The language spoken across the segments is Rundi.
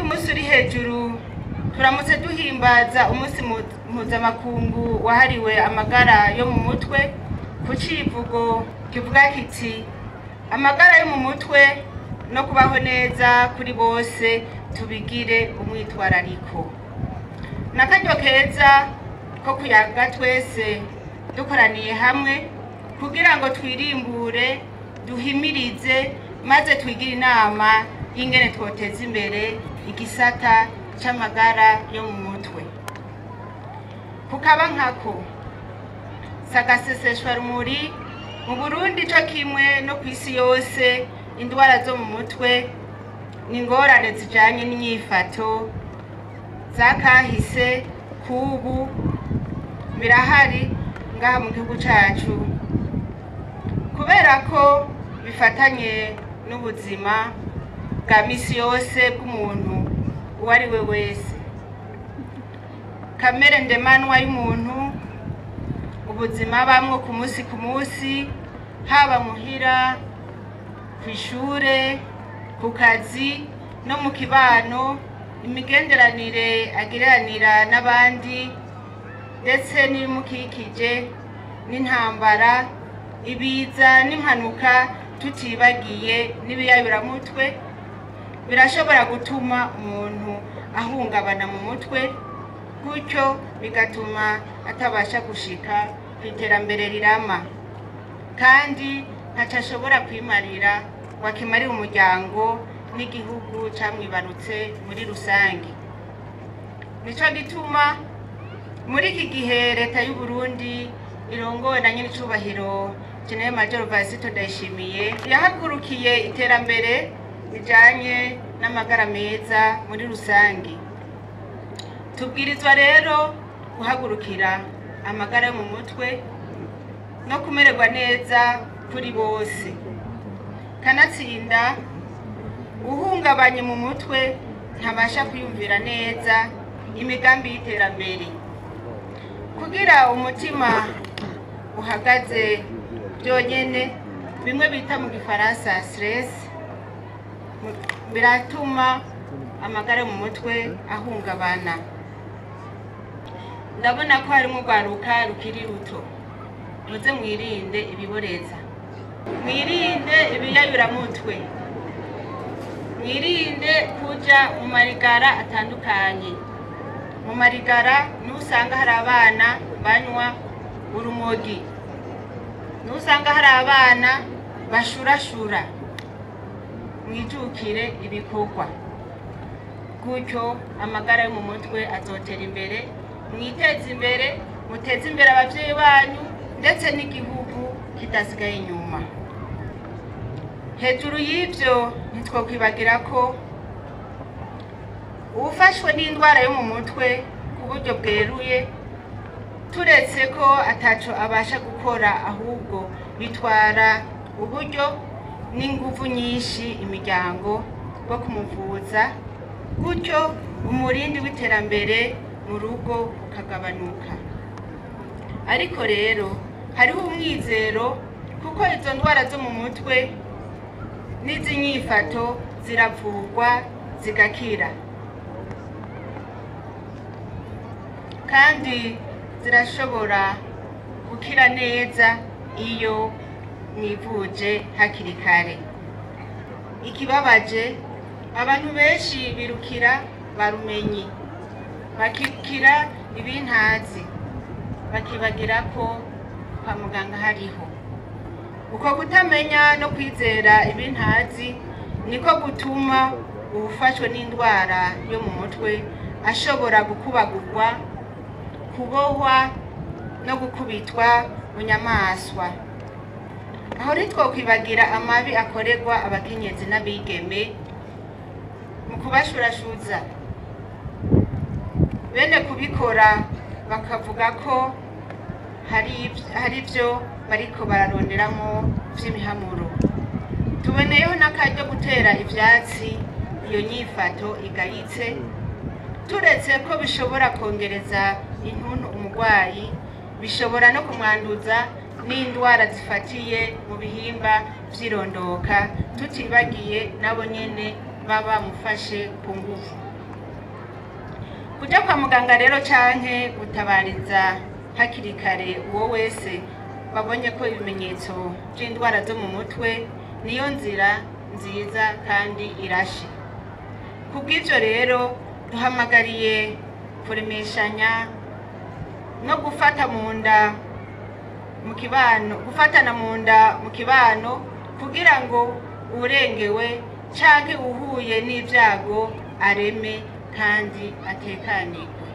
Kuri uyu munsi uri hejuru turamutse duhimbaza umunsi mpuzamakungu wahariwe amagara yo mu mutwe ku civugo kivuga kiti amagara yo mu mutwe no kubaho neza kuri bose tubigire umwitwarariko. N'akaryo keza ko kuyaga twese dukoraniye hamwe kugira ngo twirimbure duhimirize maze twigire inama y'ingene twoteza imbere igisata c'amagara yo mu mutwe. Kukaba nkako sagaseseshwa rumuri mu Burundi co kimwe no kw'isi yose, indwara zo mu mutwe ni ingorane zijanye n'inyifato zakahise kubu birahari ngaha mu gihugu cacu, kubera ko bifatanye n'ubuzima bwa misi yose bw'umuntu uwo ari we wese. Kamere ndemanwa y'umuntu, ubuzima bamwo ku munsi ku munsi, haba muhira, kw'ishure, ku kazi no mu kibano, imigenderanire agiranira n'abandi ndetse n'ibimukikije, n'intambara, ibiza n'impanuka, tutibagiye n'ibiyayuramutwe, birashobora gutuma umuntu ahungabana mu mutwe, gutyo bigatuma atabasha gushika ku iterambere rirama, kandi ntacashobora kwimarira ngo akimarire umuryango n'igihugu camwibarutse muri rusange. Nico gituma muri iki gihe leta y'u Burundi irongowe na nyenicubahiro General Major Varisito Ndayishimiye yahagurukiye iterambere rijanye n'amagara meza muri rusange. Tubwirizwa rero guhagurukira amagara yo mu mutwe no kumererwa neza kuri bose. Kanatsinda uhungabanye mu mutwe ntabasha kwiyumvira neza imigambi y'iterambere. Kugira umutima uhagaze byonyene, bimwe bita mu gifaransa stress, biratuma amagara yo mu mutwe ahungabana. Ndabona ko harimo urwaruka rukiri ruto, muze mwirinde ibiboreza, mwirinde ibiyayuramutwe, mwirinde kuja mu marigara atandukanye. Mu marigara nusanga hari abana banywa urumogi, nusanga hari abana bashurashura. Mwijukire ibikorwa, gutyo amagara yo mu mutwe azotera imbere. Mwiteze imbere, muteze imbere abavyeyi banyu ndetse n'igihugu kidasigaye inyuma. Hejuru y'ivyo ntitwokwibagira ko uwufashwe n'indwara yo mu mutwe ku buryo bweruye, turetse ko ataco abasha gukora, ahubwo bitwara uburyo n'inguvu nyinshi imiryango bwo kumuvuza, gutyo umurindi w'iterambere mu rugo ukagabanuka. Ariko rero hariho umwizero, kuko izo ndwara zo mu mutwe n'iz'inyifato ziravurwa zigakira, kandi zirashobora gukira neza iyo mwivuje hakiri kare. Ikibabaje, abantu benshi birukira barumenyi, bakikira ibintazi, bakibagira ko kwa muganga hariho. Uko kutamenya no kwizera ibintazi niko gutuma uwufashwe n'indwara yo mu mutwe ashobora gukubagurwa, kubohwa no gukubitwa bunyamaswa. Aho ntitwokwibagira amabi akorerwa abakenyezi n'abigeme mu kubashurashuza. Bene kubikora bakavuga ko hari ivyo bariko bararonderamo vy'imihamuro. Tuboneyeho n'akaryo gutera ivyatsi iyo nyifato igayitse, turetse ko bishobora kongereza intuntu umurwayi, bishobora no kumwanduza n'indwara zifatiye mu bihimba vy'irondoka, tutibagiye nabo nyene baba mufashe ku nguvu. Kuja kwa muganga rero canke gutabariza hakiri kare uwo wese babonye ko ibimenyetso by'indwara zo mu mutwe niyo nzira nziza kandi irashe. Kubw'ivyo rero duhamagariye kuremeshanya no gufata mu nda mu kibano, gufatana mu nda mu kibano kugira ngo urengewe canke uhuye n'ivyago areme kandi atekanirwe.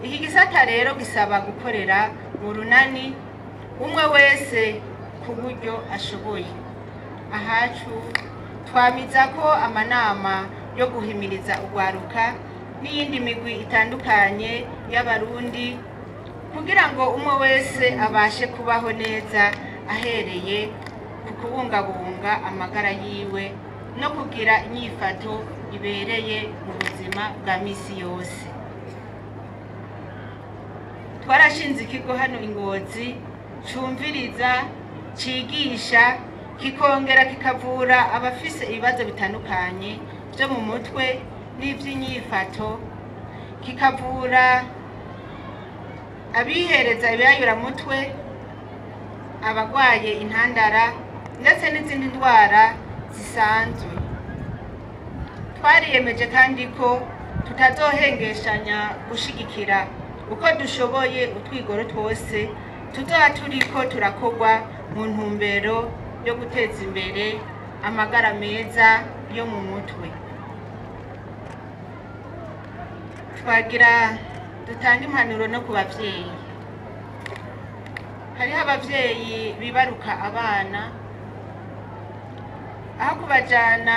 Iki gisata rero gisaba gukorera mu runani, umwe wese ku buryo ashoboye. Ahacu twamiza ko amanama yo guhimiriza urwaruka n'iyindi migwi itandukanye y'abarundi kugira ngo umwe wese abashe kubaho neza ahereye ku kubungabunga amagara yiwe no kugira inyifato ibereye mu buzima bwa misi yose. Twarashinze ikigo hano i Ngozi cumviriza, cigisha, kikongera kikavura abafise ibibazo bitandukanye byo mu mutwe n'ivy'inyifato, kikavura abihereza ibiyayuramutwe, abagwaye intandara ndetse n'izindi ndwara zisanzwe. Twariyemeje kandi ko tutazohengeshanya gushigikira uko dushoboye utwigoro twose tuzoba turiko turakorwa mu ntumbero yo guteza imbere amagara meza yo mu mutwe. Twagira dutanga impanuro no ku bavyeyi. Hariho abavyeyi bibaruka abana, aho kubajana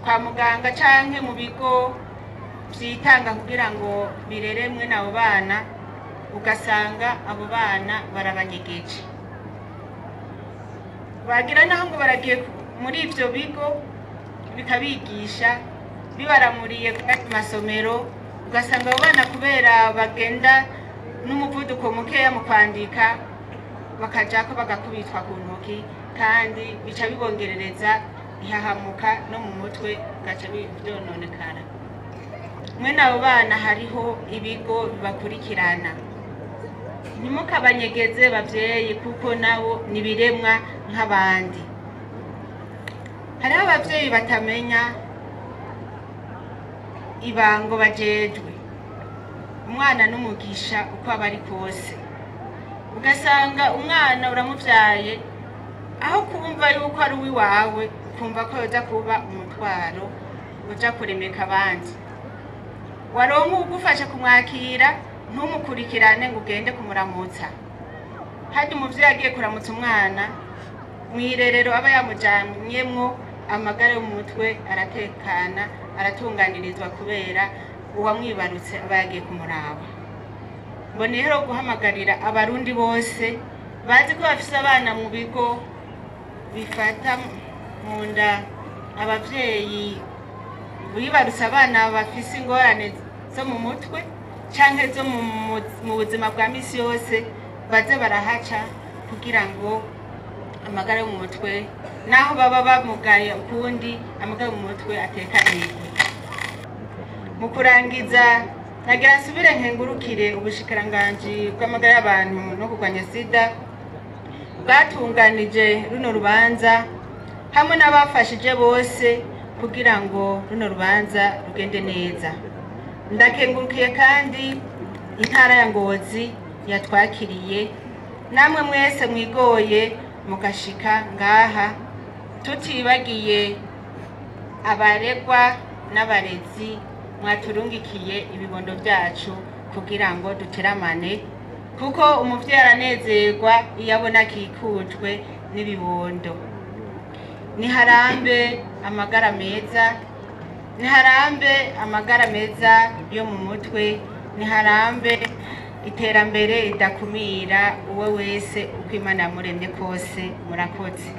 kwa muganga canke mu bigo vyitanga kugira ngo bireremwe n'abo bana, ugasanga abo bana barabanyegeje. Bagira naho ngo baragiye muri ivyo bigo bikabigisha, bibaramuriye ku masomero, ugasanga abo bana kubera bagenda n'umuvuduko mukeya mu kwandika bakajako bagakubitwa ku ntoki, kandi bica bibongerereza ihahamuka no mu mutwe bigaca vyononekara. Mwene abo bana hariho ibigo bibakurikirana. Ntimukabanyegeze bavyeyi, kuko nabo ni ibiremwa nk'abandi. Hariho abavyeyi batamenya ibango bajejwe. Umwana n'umugisha uko aba ari kose. Ugasanga umwana uramuvyaye, aho kumva yuko ari uwiwawe, ukumva ko yoza kuba umutwaro uja kuremeka abandi. Waronka uwugufasha kumwakira, ntumukurikirane ngo ugende kumuramutsa. Harya umuvyeyi agiye kuramutsa umwana mw'irerero aba yamujanyemwo, amagara yo mu mutwe aratekana, aratunganirizwa kubera uwamwibarutse aba yagiye kumuraba. Mboneye rero guhamagarira abarundi bose bazi ko bafise abana mu bigo bifata mu nda abavyeyi bibarutse abana bafise ingorane zo mu mutwe canke zo mu buzima bwa misi yose, baze barahaca kugira ngo amagara yo mu mutwe, naho baba bamugaye ukundi, amagara yo mu mutwe atekanirwe. Mu kurangiza nagira nsubire nkengurukire ubushikiranganji bw'amagara y'abantu no kurwanya sida bwatunganije runo rubanza hamwe n'abafashije bose kugira ngo runo rubanza rugende neza. Ndakengurukiye kandi intara ya Ngozi yatwakiriye, namwe mwese mwigoye mugashika ngaha, tutibagiye abaregwa n'abarezi mwaturungikiye ibibondo byacu kugira ngo duteramane, kuko umuvyeyi aranezerwa iyo abona akikujwe n'ibibondo. Niharambe amagara meza, niharambe amagara meza yo mu mutwe, niharambe iterambere ridakumira uwo wese uko Imana yamuremye kose. Murakoze.